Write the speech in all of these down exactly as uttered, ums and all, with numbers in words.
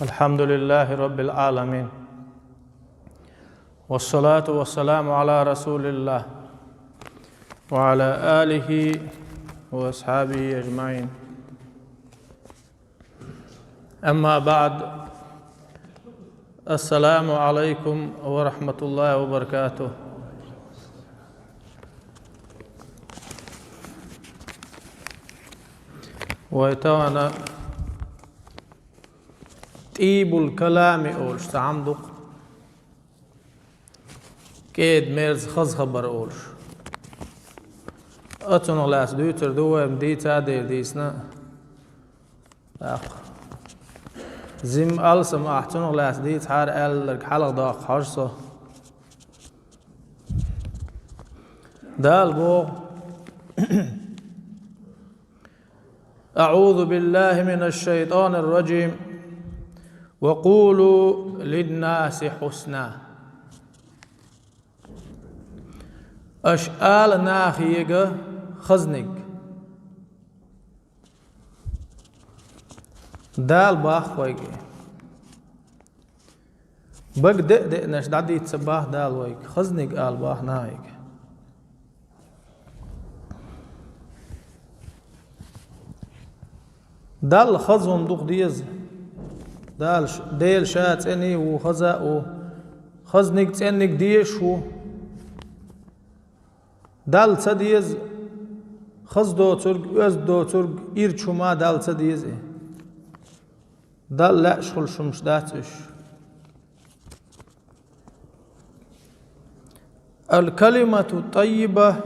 الحمد لله رب العالمين. والصلاة والسلام على رسول الله وعلى آله وأصحابه أجمعين. أما بعد. السلام عليكم ورحمة الله وبركاته. Вай тахана тӀийбул калами олуш цхьа хӀума ду-кх, кӀеда-мерза хаза хабар олуш. Оцунах лаьцна дуьйцур ду вай, ма дийца а дийцина. ТӀаккха жимма алсам ахь цунах лаьцна дийцахьара аьлларг хьалха доккхуш хьожу со. Дала боху: أعوذ بالله من الشيطان الرجيم. وقولوا للناس حسنا. Аша ала нахе хазаниг. Дала боху вайга. Бага де а деанаш дӀадийца боху Дала вайга. Хазаниг ала боху нахе. Далла хаза хӀума дукха деза. Дала ш-, Дела Ша цӀена а ву, хаза а ву. Хазаниг, цӀенаниг дезаш ву. Далла ца деза хаза доцург, оьзда доцург, ирча хӀума Далла ца деза и. Далла лаьаш хуьлуш хӀумаш дац уьш. الكلمة الطيبة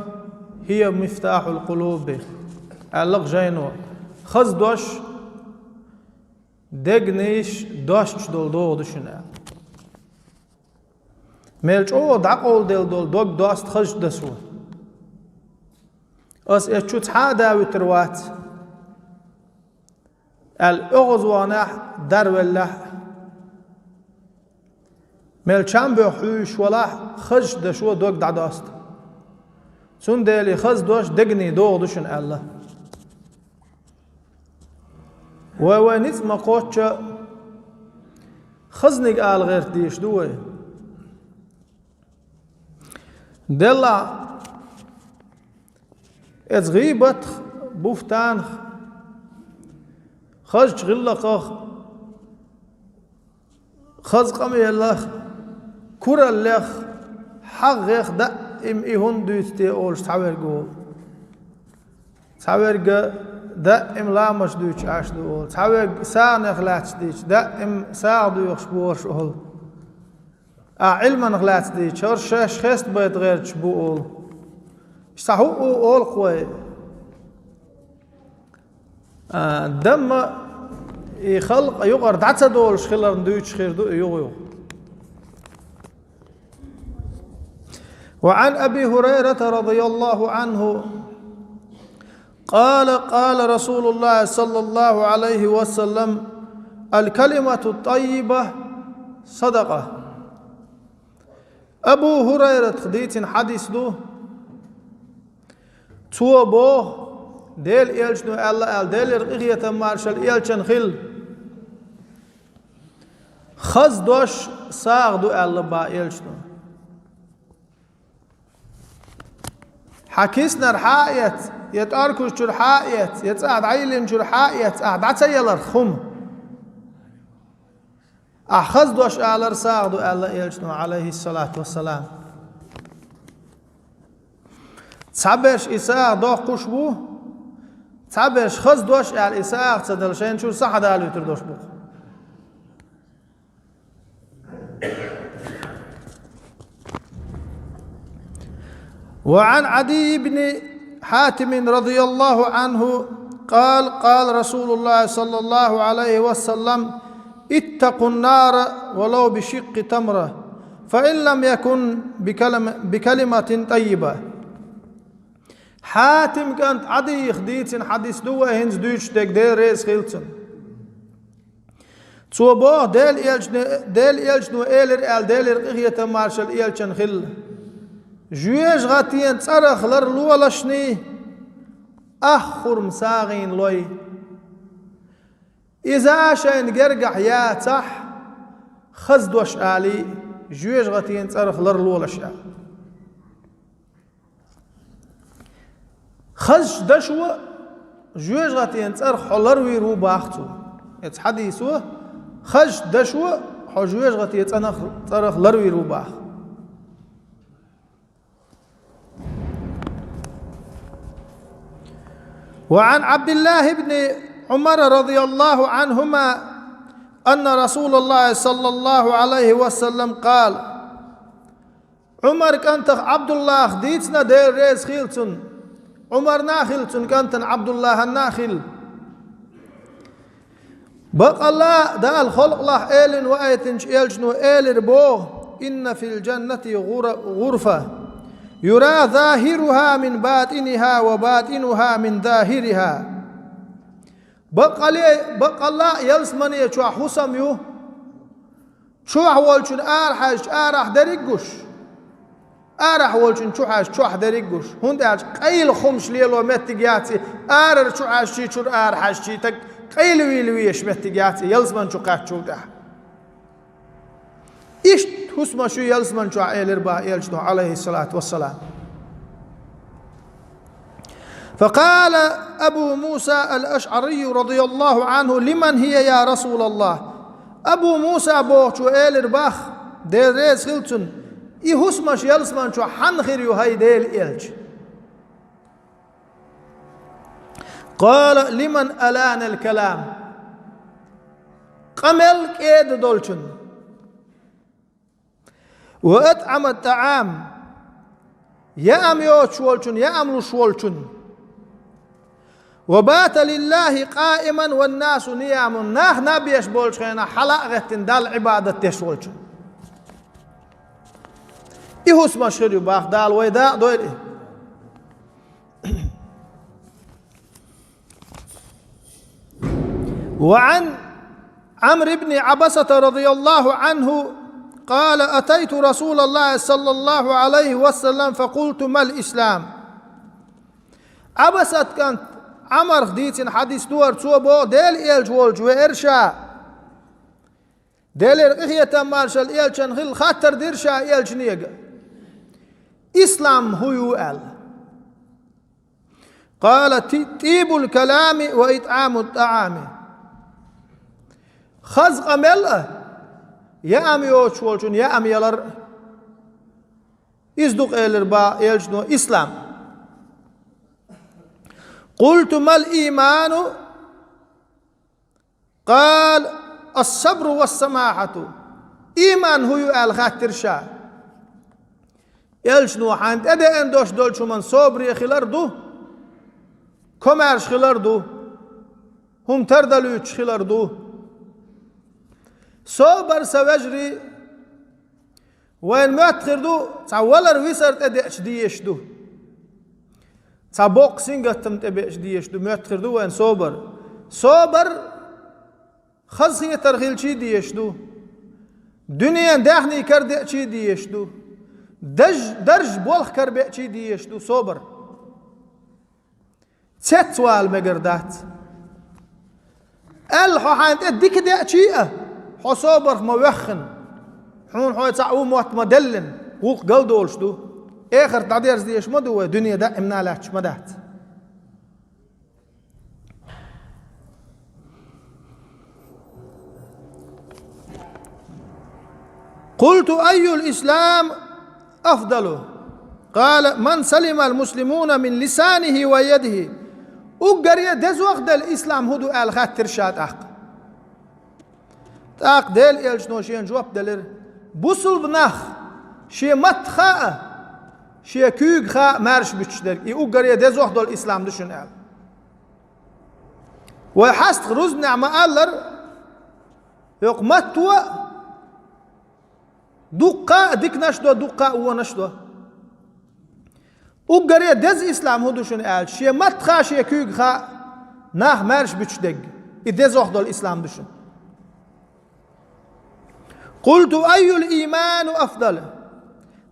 هي مفتاح القلوب, аьлла-кх жайно. Хаза дош дегнийн достуш долу догӀа ду шуна аьлла. Мел чӀогӀа дӀакъовладелла долу дог доста хазачу дасо. Ас эцу чу цхьа а да вуьтур вац аьлла, оьгӀазваханехь а, дарвеллехь а, мел чам боьха хьуьйсуш валахь а, хазачу дашо дог дӀадоста. Цундела и хаза дош дегнийн догӀа ду шуна аьлла. Вай вай ницкъ ма кхоччу, хазаниг ала гӀерта дезаш ду вай. Делахь, эцу гӀийбатах, буфтанах, хазачу гӀиллакхах, хаза къамелах, кураллех, хьагӀех даим и хӀунда дуьйцу те олуш цхьаверг волу. Цхьаверг даим ламазаш дуьйцуш Ӏаш ду олу. Цхьаверг сагӀанех лаьцна дийцича, даим сагӀа доьхуш бу хӀорш олу. Ахьа Ӏилманах лаьцна дийцича, хӀорш шаьш хестабайта гӀерташ бу олу. Иштта хӀуъу олу-кх вай. А, дамма и халкъ юкъара дӀа ца долуш хиларна дуьйцуш хир ду и юха-юха. وعن أبي هريرة رضي الله عنه قال: قال رسول الله صلى الله عليه وسلم: الكلمة الطيبة صدقة. Абу ХӀурайратах дийцина хьадис ду. Цо боху, Делан элчано аьлла аьлла, Делера къинхетам, маршалла элчанна хила: «Хаза дош сагӀа ду», — аьлла боху элчано. Хьан киснара хьа а эцна, я тӀоркуш чуьра хьа а эцна, я цӀа дӀайиллина чуьра хьа а эцна, ахьа дӀа ца яларх хӀума, ахьа хаза дош алар сагӀа ду, аьлла элчано, Ӏалайхиссалату вассалам. Цхьаберш и сагӀа доккхуш бу, цхьаберш хаза дош аьлла и сагӀа ца дала, шайна чуьра сахьадалуьйтур долуш бу-кх. وعن عدي بن حاتم رضي الله عنه قال: قال رسول الله صلى الله عليه وسلم: اتقوا النار ولو بشق تمرة، فإن لم يكن بكلم-، بكلمة طيبة. Хьатим кӀант Ӏадийх дийцина хьадис ду вай хӀинца дуьйцуш дерг, Дела реза хила цунна. Цо боху, Делан элчано, Делан элчано элира аьлла, Делера къинхетам, маршалла элчанна хила: «Жоьжахатин цӀарах ларлолашний ах хурма сагӀина лой». Иза шайна гергахь яцахь, хаза дош алий, жоьжахатин цӀарах ларлолаш аьлла. Хазачу дашо жоьжахатин цӀарах хьо ларвийр ву бах цо. Эцу хьадисо, хазачу дашо хьо жоьжахатин цӀанах-, цӀарах ларвийр ву бах. وعن عبد الله بن عمر رضي الله عنهما أن رسول الله صلى الله عليه وسلم قال: Ӏумар кӀантах Ӏабдуллах дийцина, Дела реза хила цунна, Ӏумарна а хила, цуьнан кӀантана Ӏабдуллахьанна а хила. Баккъалла а Дала халкъалахь элина ваийтинчу элчано элира боху: «إن في الجنة غر-، غرفة يرى ظاهرها من باطنها وباطنها من ظاهرها». Баккъале-, баккъалла а ялсамане чохь хӀусам ю, чохь волчун арахьаьжча арахь дерриг гуш, арахь волчун чухьаьжча чохь дерриг гуш. ХӀунда аьлча къайла хӀумаш лело меттиг яц и, арара чухьаьжчий, чуьра арахьаьжчий, таг къайлавийла везаш меттиг яц и ялсаман чу кхаьччул тӀаьхьа. Иштта хӀусамаш ю ялсаман чохь, элира бах элчано, Ӏалайхиссалату вассалам. فقال أبو موسى الأشعري رضي الله عنه: «لمن هي يا رسول الله؟» Абу Муса бохучо элира бах, Дела реза хила цунна: «И хӀусамаш ялсаман чохь хьанна хир ю, хӀай Делан элча?» قال: «لمن ألان الكلام». Къамел кӀеда долчунна. «وأطعم الطعام», яам йоцуш волчун, яам луш волчун. «وبات لله قائما والناس نيام», нах наб еш болчу хенахь хьала а гӀеттина Далла Ӏибадат деш волчун. И хӀусамаш хир ю бах, Дала вай дакъа дойла и. وعن عمرو بن عبسة رضي الله عنه قال: أتيت رسول الله صلى الله عليه وسلم فقلت: ما الإسلام؟ Ӏабасат кӀант Ӏамарх дийцина хьадис ду хӀара, цо боху, Делан элча волчу веара ша. Делера къинхетам, маршалла элчанна хила, хаттар дира ша элчанега: «Ислам хӀун ю?» аьлла. قال: «طيب الكلام وإطعام الطعام». Хаза къамел а, яам йоцуш волчун яам ялар а. Иза ду-кх, элира бах элчано, ислам. قلت: «ما الإيمان؟» قال: «الصبر والسماحة». Ийман хӀун ю аьлла хаьттира ша. Элчано: «Хьайна тӀедеана долуш долчу хӀуманна собаре хилар ду, комаьрша хилар ду, хӀума тардалуьйтуш хилар ду». Собар, сан вежарий, вайна моьтту хир ду, цхьа валар висар тӀедеача дезаш ду. Цхьа боккха сингаттам тӀебеача дезаш ду, моьтту хир ду вайна собар. Собар хазахетар хилчий дезаш ду. Дуьненан даьхний карадеачий дезаш ду. Даж-, дарж болх карабеачий дезаш ду собар. Цецвала мегар дац. Аьлла, хьо хьайна тӀе дика деачий а, хьо собарх ма воьххина, хьуна хьой цхьаъ ву мотт ма деллина, вукху галдолуш ду. Эхарт дӀадерза дезаш ма ду вай, дуьне даимна лаьтташ ма дац. قلت: «أي الإسلام أفضل؟» قال: «من سلم المسلمون من لسانه ويده». Уггаре дезох делла ислам хӀун ду аьлла хаьттира ша тӀаккха. ТӀаккха Делан элчано шена жоп делира: бусулба нах шен маттаха а, шен куьйгаха а маьрша буьтуш дерг, и уггаре дезох долу ислам ду шуна аьлла. Вай хьастах рузбанехь ма-аллара, хӀокху матто а дуккха а диканаш до, дуккха а вонаш до. Уггаре деза ислам хӀун ду шуна аьлча, шен маттаха а, шен куьйгаха а нах маьрша буьтуш дерг, и дезох долу ислам ду шуна. قلت: «أي الإيمان أفضل؟»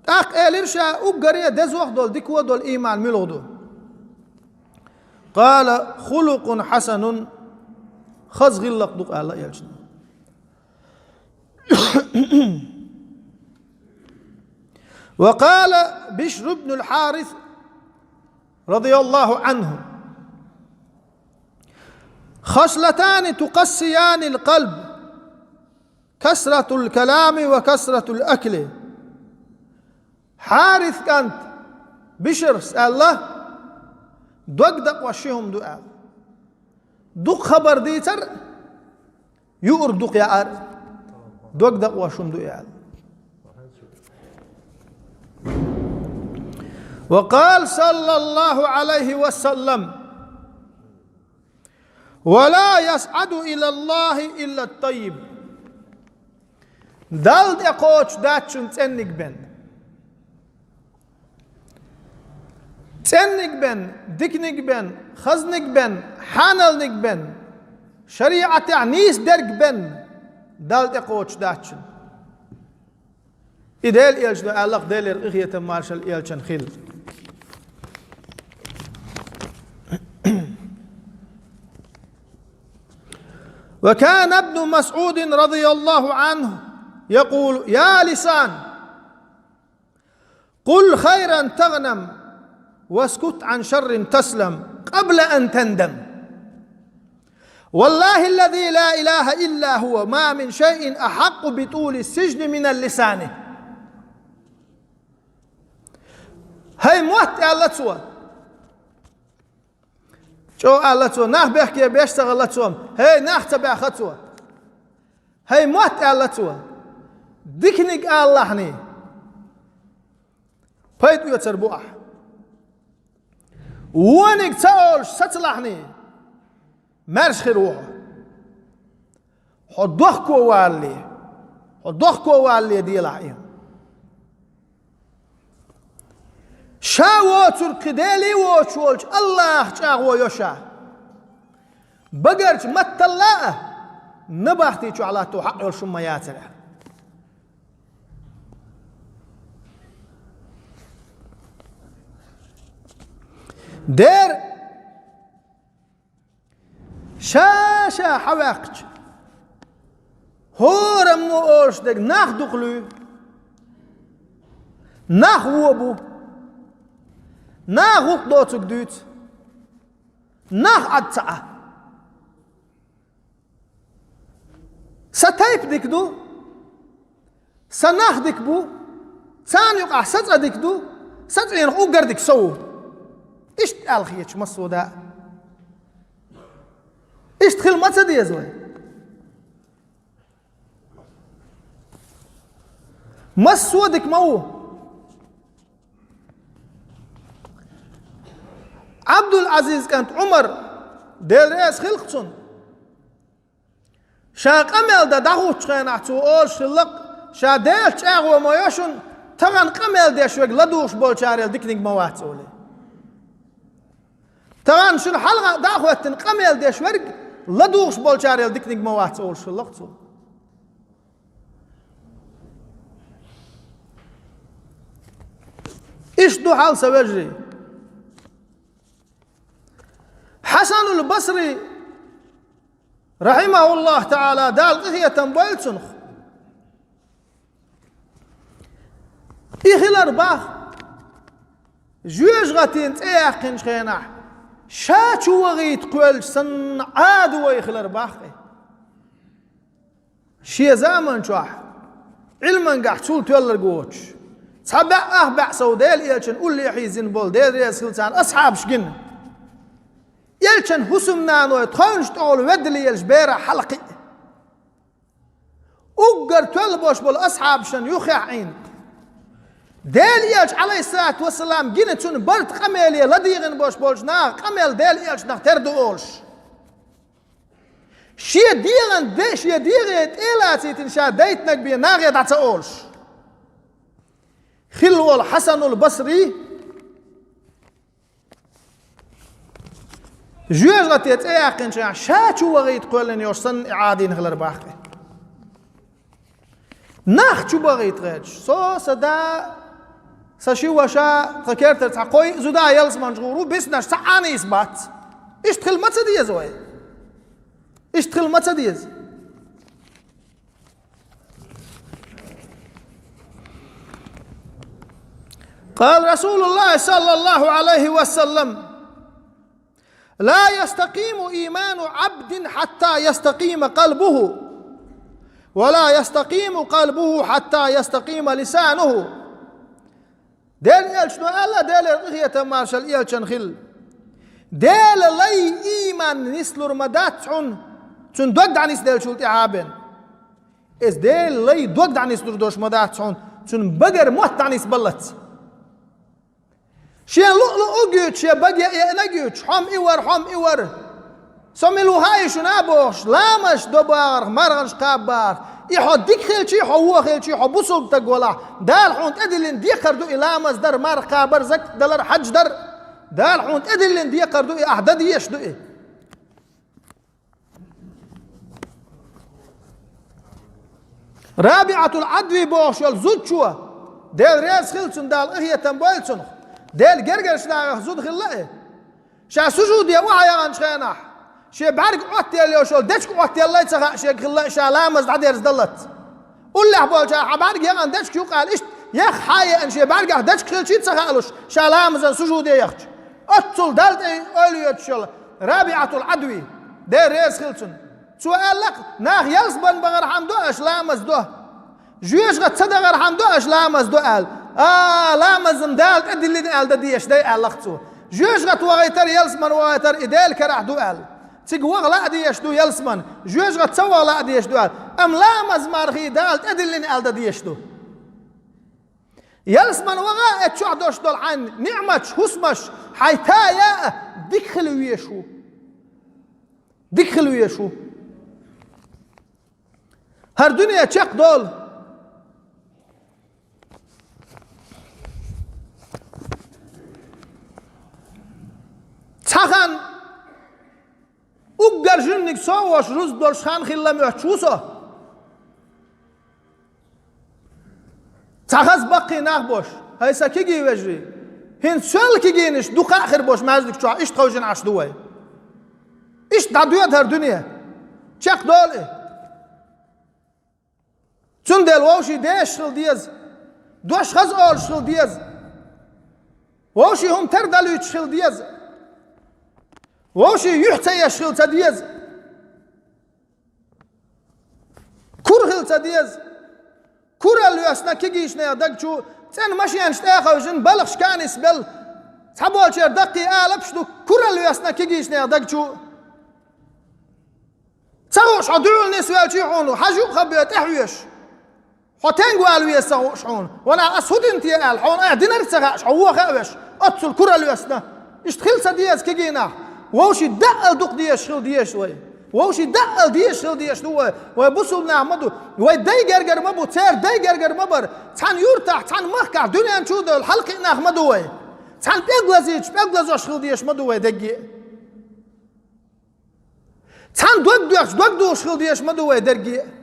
ТӀаккха элира ша: уггаре дезох долу, дика долу ийман муьлха ду? قال: «خلق حسن». Хаза гӀиллакх ду-кх аьлла элчано. وقال بشر بن الحارث رضي الله عنه: خصلتان تقسيان القلب، كثرة الكلام وكثرة الأكل. Хьарис кӀант Бишрас аьлла, дог дакъош ши хӀума ду аьлла. Дукха хабар дийцар, юург дукха яар, дог дакъош хӀума ду аьлла. وقال صلى الله عليه وسلم: ولا يصعد إلى الله إلا الطيب. Далла тӀе кхочуш дац шуна цӀенниг бен. ЦӀенниг бен, диканиг бен, хазниг бен, хьаналниг бен, шариӀатехь нийса дерг бен Далла тӀе кхочуш дац шуна. И Делан элчано аьлла-кх, Делера къинхетам, маршалла элчанна хилла. وكان ابن مسعود رضي الله عنه يقول: يا لسان، قل خيرا تغنم، واسكت عن شر تسلم، قبل أن تندم. والله الذي لا إله إلا هو، ما من شيء أحق بطول السجن من اللسان. ХӀай мотт, аьлла цо. ЧӀогӀа аьлла цо, нах бехке беш ца хилла цо. ХӀей, нах ца баьхна цо. ХӀай мотт, аьлла цо. Диканиг алалахьний, пайда оьцур бу ахь. Вониг ца олуш сацалахьний, маьрша хир ву хьо. Хьо дохко валале, хьо дохко валале делахь и. Ша воцург кхин Дела воцуш волчу АллахӀах чӀагӀо йо ша. Багарчу матталла а, набахти чохь латто хьакъ йолуш хӀума ма яцара. Дера ша-ша хьаваьккхича, хӀораммо олуш дерг нах дукха луьй, нах вон бу, нах гӀуллакх доцург дуьйцу, нах Ӏад ца Ӏа. Сан тайпа дика ду, сан нах дика бу, царна юкъахь сан цӀа дика ду, сан цӀийнах уггар дика со ву. Иштта аьлла хеташ массо а да. Иштта хила ма ца деза вай. Массо а дика ма ву. Ӏабдул-Ӏазиз кӀант Ӏумар, Дела реза хилла цунна, ша къамел дан дӀахӀуттучу хенахь цо олуш хилла-кх, ша Делах чӀагӀо ма йо шуна, тахана къамел деш верг ладугӀуш болчарел диканиг ма вац олий. Тахана шуна хьалха дӀа а хӀоьттина къамел деш верг ладугӀуш болчарел диканиг ма вац олуш хилла-кх цо. Иштта ду хьал, сан вежарий. Хьасанул Басри, рахьимахуллаху таӀала, Дала къинхетам бойла цунах. И хилар бах, жоьжахатина цӀе яьккхинчу хенахь, ша чу вахийта кхоьллича санна Ӏадат вай хилар бах и. Шен заман чохь, Ӏилмангахь цул тоьлларг воцуш, цхьа бӀе ах бӀе сов Делан элчанан уллехь хьийзина болу, Дела реза хила царна, асхьабаш гина. Элчан хӀусамнаной тховнаш тӀехула ведда лелаш берах хьалакхиъ. Уггар тоьлла болуш болу асхьабашна юххехь Ӏийна. Делан элча, Ӏалайхиссалату вассалам, гина цунна барта къамеле ладийгӀина болуш болчу наха къамел Делан элчанах тера ду олуш. Шен дегӀан де, шен дегӀе тӀе а лацийтина ша дайтинарг бен нахе дӀа ца олуш. Хилла волу Хьасанул Басри, жоьжахате цӀе яьккхинчу хенахь, ша чу вахийта кхоьллина йолуш санна и Ӏадийна хилар бах и. Нах чу бахийта гӀерташ, со, сан да, сан ши ваша, тхан кертара цхьа кхо-йиъ зуда ялсаманчу гӀур ву, биснарш цхьа а нийса бац. Иштта хила ма ца деза вай. Иштта хила ма ца деза. قال رسول الله صلى الله عليه وسلم: لا يستقيم إيمان عبد حتى يستقيم قلبه، ولا يستقيم قلبه حتى يستقيم لسانه. Делан элчано аьлла, Делера къинхетам, маршалла элчанна хилла: Делан лай ийман нислур ма дац хьуна, цуьнан дог дӀанисделлачул тӀаьхьа бен. Иза Делан лай дог дӀанислур долуш ма дац хьуна, цуьнан багара мотт дӀанисбаллалц. Шен луъ-луъург юьйцуш, шен баге а еанарг юьйцуш, хьо-м и вара, хьо-м и вара. Со мила ву хаьий шуна а бохуш, ламазаш до бахарх, марханаш кхаба бахарх. И хьо дика хилчий, хьо вон хилчий, хьо бусулба стаг валахь, Дала хьуна тӀедиллина декхар ду и ламаз дар, марха кхабар, закат далар, хьаж дар. Дала хьуна тӀедиллина декхар ду и, ахь дан дезаш ду и. РабиӀатул Ӏадви бохуш йолу зудчо, Дела реза хила цунна, Дала къинхетам бойла цунах, Делан гергарчу нахах зуда хилла и. Ша сужуде охьаяханчу хенахь, шен бӀаьрг Ӏоттаелла йолуш йолу дечиг Ӏоттаеллай ца хаьа шега хилла и, ша ламаз дӀадерзадаллалц. Уллехь болчара хьан бӀаьрг яхана дечиг ю-кх аьлла, иштта яха хьан а еана, шен бӀаьргахь дечиг хилчий ца хаалуш, ша ламазан сужуде яхча. Оццул Далла тӀе ойла йоцуш йолу РабиӀатул Ӏадви, Дела реза хила цунна. Цо аьлла-кх: «Нах ялсамане бахархьама до аша ламаз до. Жоьжахати ца дахархьама до аша ламаз до», — аьлла. «А, ламаз-м Дала тӀедиллина аьлла дан дезаш дай», — аьлла-кх цо. «Жоьжахати вахийтар, ялсамане вахийтар и Делан карахь ду», — аьлла. Цига ваха лаа дезаш ду ялсамане, жоьжахати ца ваха лаа дезаш ду аьлла. Амма ламаз, мархий Дала тӀедиллина аьлла дан дезаш ду. Ялсамане ваха а, эцу чохь долуш долу хьайн ниӀматаш, хӀусамаш, хьайн тая а дика хила везаш ву. Дика хила везаш ву. ХӀара дуьне чекхдолу. Цхьа хан уггар жиманиг совгӀаташ рузба долуш хан хилла моьттуш ву со. Цхьа хаза баккхий нах бош: «ХӀай сан кегий вежарий, хӀинца соьлла кегийнаш дукха а хир бош маьждиг чохь иштта хевшина Ӏаш ду вай». Иштта дӀадоьду хӀара дуьне. Чекхдолу и. Цундела вовшийн дешаш хила деза, дош хаза олуш хила деза, вовшийн хӀума тардалуьйтуш хила деза, вовшийн юьхь ца еш хила ца деза, кура хила ца деза. Куралла йоьссина кегийчу нехан даг чу, цӀена машенаш тӀе а хевшина, балхаш канис белла, цхьаболчеран даккхий алапаш ду, куралла йоьссина кегийчу нехан даг чу. Ца хууш хьо дуьхьал нисвелчий хьуна, хьажа юкъа хабоь тӀехьоьжуш. Хьо тенга вала веза ца хууш хьуна. Ванах, ас хӀун дина те аьлла, хьуна айхьа динарг ца хаьаш, хьо вон хаьа веш, оццул куралла йоьссина. Иштта хила ца деза кегий нах. Вовшийн даъал дукха дезаш хила дезаш вай. Вовшийн даъал дезаш хила дезаш ду вай. Вай бусулба нах ма ду. Вай дай гергара ма бу, церан дай гергара ма бара. Цхьана юьртахь, цхьана махкахь, дуьнен чу а девлла хьалакхиъна нах ма ду вай. Цхьана пӀелг лазийча, пӀелг лазош хила дезаш ма ду вай дерриге а. Цхьана дог доьхча, дог духуш хила дезаш ма ду вай дерриге а.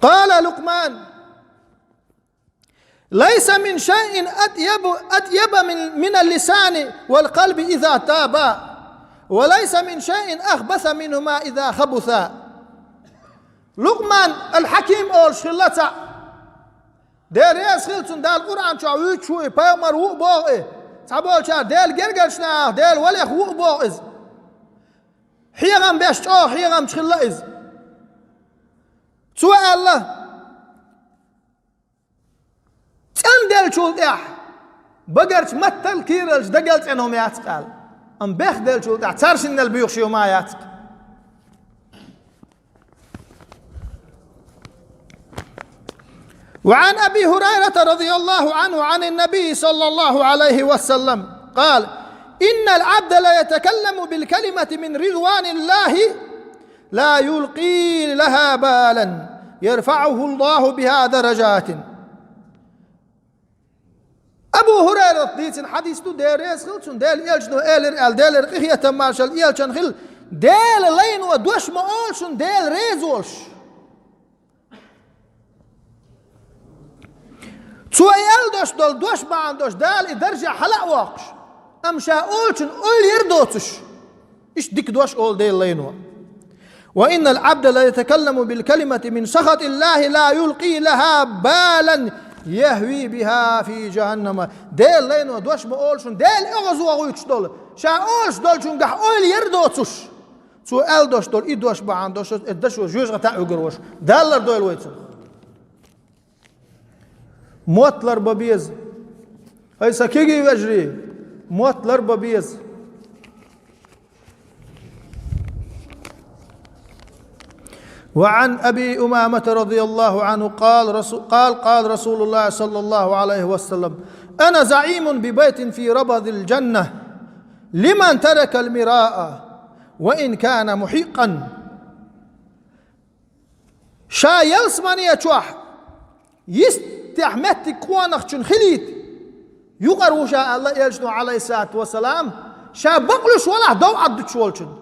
قال لقمان: ليس من شيء أطيب، أطيب من، من اللسان والقلب إذا طابا، وليس من شيء أخبث منهما إذا خبثا. Лукъман аль-Хьаким олуш хилла цхьаъ. Дела реза хила цунна, Дала Къуръан чохь вуьйцуш ву и, пайхамар ву а боху и. Цхьаболчара Делан гергарчу нахах, Делан валех ву а боху иза. Хьехам беш чӀогӀа хьехамча хилла иза. Цо аьлла: «ЦӀена деллачул тӀаьхьа багарчу маттал кийраллачу дагал цӀена хӀума яц-кх», — аьлла. Амма бехк деллачул тӀаьхьа царшиннал буьйхуш хӀума яц-кх. وعن أبي هريرة رضي الله عنه عن النبي صلى الله عليه وسلم قال: إن العبد ليتكلم بالكلمة من رضوان الله لا يلقي لها بالا يرفعه الله بها درجات. Абу ХӀурайрата дийцина хьадис ду, Дела реза хила цунна, Делан элчано элира аьлла, Делера къинхетам, маршалла элчанна хила, Делан лайно дош ма олу шуна, Дела реза волуш. Цо аьлла дош долу дош бахьана дош Дала и даржехь хьала а воккхуш, амма ша олучун ойла яр доцуш, иштта дика дош олу Делан лайно. وإن العبد ليتكلم بالكلمة من سخط الله لا يلقي لها بالا يهوي بها في جهنم. Делан лайно дош ма олу шуна, Дела оьгӀазвохуьйтуш долу, ша олуш долчунгахь ойла яр доцуш. Цо аьлла дош долу и дош бахьана дош, и дашо жоьжахатахь уьгур ваш. Даллар дойла вай цунах. Мотт лар бан беза. Ай, сан кегий вежарий, мотт лар бан беза. وعن أبي أمامة رضي الله عنه قال رسو-، قال، قال رسول الله صلى الله عليه وسلم: أنا زعيم ببيت في ربض الجنة لمن ترك المراء وإن كان محقا. Ша ялсамане чохь йистехь меттиг къонахчун хилийта юкъара ву ша аьлла элчано, Ӏалайхиссалату вассалам, ша бакълуьйш валахь дов Ӏаддуьтуш волчун.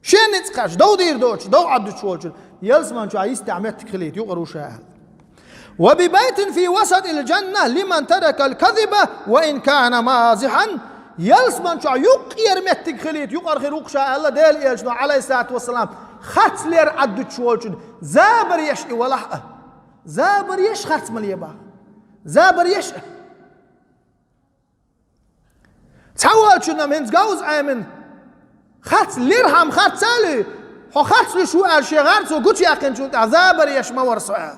Шен ницкъ кхаьчча, дов дийр доцуш, дов Ӏаддуьтуш волчун. Ялсамане чохь йистехь меттиг хилийта юкъара ву ша аьлла. وببيت في وسط الجنة لمن ترك الكذب وإن كان مازحا. Ялсаман чохь юккъера меттиг хилийта юкъара хир ву-кх ша аьлла Делан элчано, Ӏалайхиссалату вассалам, харцлера Ӏаддуьтуш волчун, забар еш и валахь а. Забар еш харц ма ле бах. Забар еш а. Цхьаволчунна хӀинца говза Ӏемина, харц лерхьама харц а луьй, хьо харц луьйш ву аьлла шен гӀар цо гучуяьккхинчул тӀаьхьа забар еш ма вара со аьлла.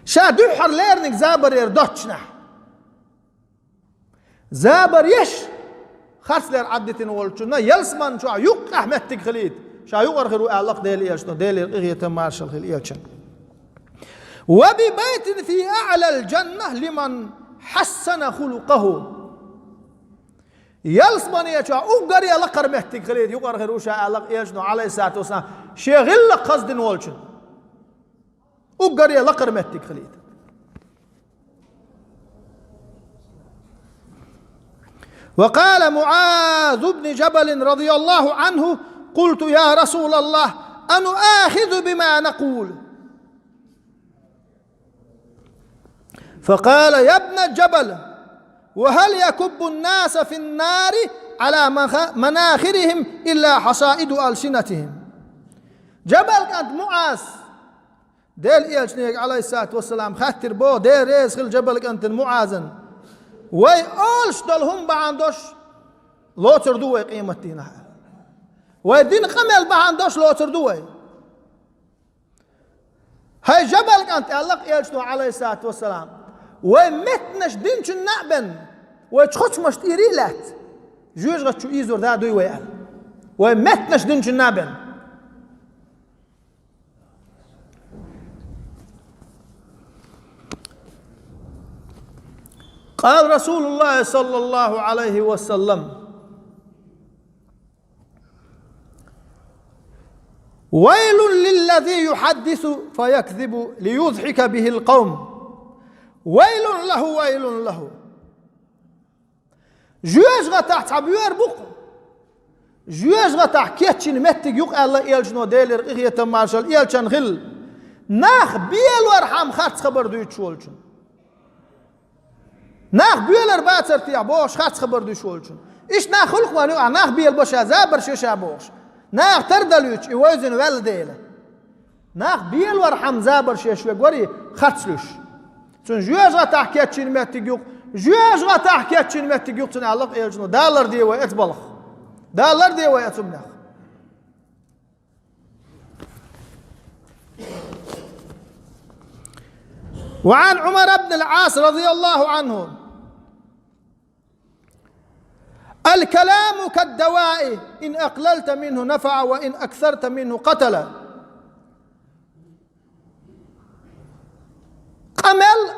Ша дуьххьара лерниг забар яр доццушехь. Забар еш, харцлера Ӏаддитина волчунна ялсаман чохь юккъехь меттиг хилийта, ша юкъара хир ву аьлла-кх Делан элчано, Делера къинхетам маршалла хила элчан. وببيت في أعلى الجنة لمن حسن خلقه. Ялсамане чохь уггаре лакхара меттиг хилийта юкъара хир ву ша аьлла-кх элчано, Ӏалайхиссалату вассалам, шен гӀиллакх хаза дина волчун. Уггаре лакхара меттиг хилийта. وقال معاذ بن جبل رضي الله عنه: قلت: يا رسول الله، أنؤاخذ بما نقول؟ فقال: يا ابن جبل، وهل يكب الناس في النار على مخ-، مناخرهم إلا حصائد ألسنتهم. Джабал кӀант МуӀаз, Делан элчане, Ӏалайхиссалату вассалам, хаттар бо, Дела реза хила Джабал кӀантана МуӀазан: вай олуш долу хӀума бахьана дош лоцур ду вай къематдийнахь? Вай дина къамел бахьана дош лоцур ду вай? ХӀай Джабал кӀант, аьлла-кх элчано, Ӏалайхиссалату вассалам, вай меттанаш динчунна а бен, вай чхоцамаш тӀера а лаьцна, жоьжахати чу ийзор да дуй вай аьлла. Вай меттанаш динчунна а бен. قال رسول الله صلى الله عليه وسلم: ويل للذي يحدث فيكذب ليضحك به القوم. ويل له، ويل له. Жоьжахатахь цхьа боьра бу-кх. Жоьжахатахь кечйина меттиг ю-кх аьлла элчано, Делера къинхетам маршалла элчан хила. Нах белорхьама харц хабар дуьйцуш волчун. Нах боьлар бацар техьа бохуш харц хабар дуьйцуш волчун. Иштта нах хуьлу-кх вайн юкъахь, нах белабо ша, забарш йо ша бохуш. Наха тардалуьйтуш и вевзина ваьлла дела. Нах белорхьама забарш еш верг вара и харц луьйш. Цуьнан жоьжахатахь кечйина меттиг ю-кх, жоьжахатахь кечйина меттиг ю-кх цуьнан аьлла-кх элчано. Далар де вай оцу балха. Далар де вай оцу хӀуманех. وعن عمر بن العاص رضي الله عنه: الكلام كالدواء، إن أقللت منه نفع وإن أكثرت منه قتل. Къамел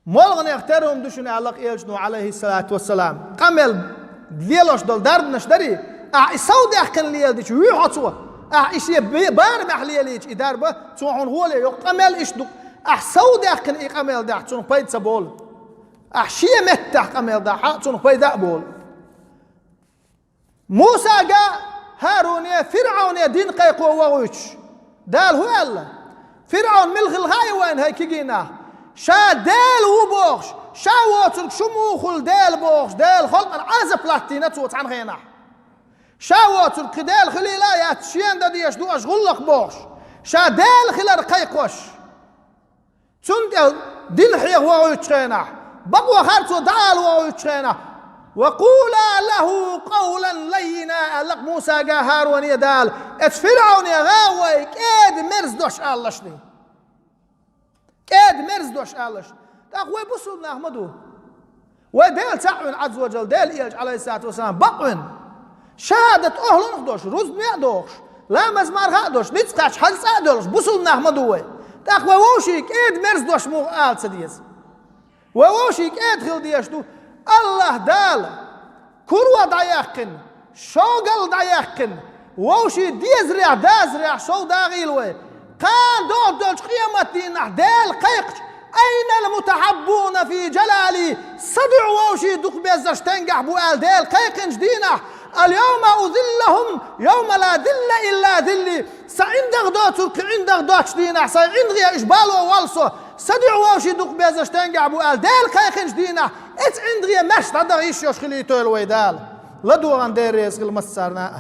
молханех тера хӀума ду шуна аьлла-кх элчано, Ӏалайхиссалату вассалам. Къамел лелош долу дарбанаш дарий, ахь и сов даьккхина леладича вуьй хьо цо. Ахь и шен бе-, барамехь лелийча и дарба, цо хьуна гӀоле йо-кх. Къамел иштта ду-кх. Ахь сов даьккхина и къамел дахь, цунах пайда ца болу. Ахь шен меттехь къамел дахь, цунах пайда а болу. Мусага, ХӀаруне, ФирӀавне дин кхайкхо вохуьйтуш, Дала хӀу аьлла? ФирӀавн мила хилла хаьий вайна, хӀай кегий нах? Ша Дела ву бохуш, ша воцург шу муха хуьлу Дела бохуш, Делан халкъана Ӏазап латтийна цо цхьана хенахь. Ша воцург кхин Дела хилийла а яц, шена дан дезаш ду аша гӀуллакх бохуш, ша Дела хилар кхайкхош. Цунна тӀе дин хьеха вогӀуьйтучу хенахь, бакъо хар цо дӀаала вогӀуьйтучу хенахь, «ва къула лаху къавлан лаййина», аьлла-кх Мусага, ХӀаруне Дала, оцу ФирӀавне гӀа вай кӀеда-мерза дош алалаш ду. КӀеда-мерза дош алалаш. ТӀаккха вай бусулба нах ма ду. Вай Дела цхьаъ вина, Ӏазза ва жалла, Делан элча, Ӏалайхиссалату вассалам, бакъ вина. Шахьадат охьалонах а долуш, рузбане а дохуш, ламаз-марха а долуш, ницкъ кхаьчча хьаьжцӀа а долуш, бусулба нах ма ду вай. ТӀаккха вай вовшийн кӀеда-мерза дош муха ала ца деза? Вай вовшийн кӀеда хила дезаш ду. АллахӀ Дала кура дӀаяьккхина, шовгал дӀаяьккхина, вовшийн дезарехь, дазарехь шов дагӀийла вай. Кхана догӀу долчу къематдийнахь Дела кхайкхича: «Айнал мутахьаббуна фи жалали?» Са дуьхьа вовшийн дукха беззарш стенгахь бу аьлла Дела кхайкхинчу дийнахь: «Ал-йовма узиллахум, йовма ла зилла илла зилли». Сан ӀиндагӀ доцург кхин ӀиндагӀ доцучу дийнахь, сайн ӀиндагӀе уьш бало воллу со. Са дуьхьа вовшийн дукха беззарш стенгахь бу аьлла Дела кхайкхинчу дийнахь, оцу ӀиндагӀе маьрша дӀадаха йиш йолуш хилийтойла вай Дала. ЛадогӀарна Дела реза хила массарна а.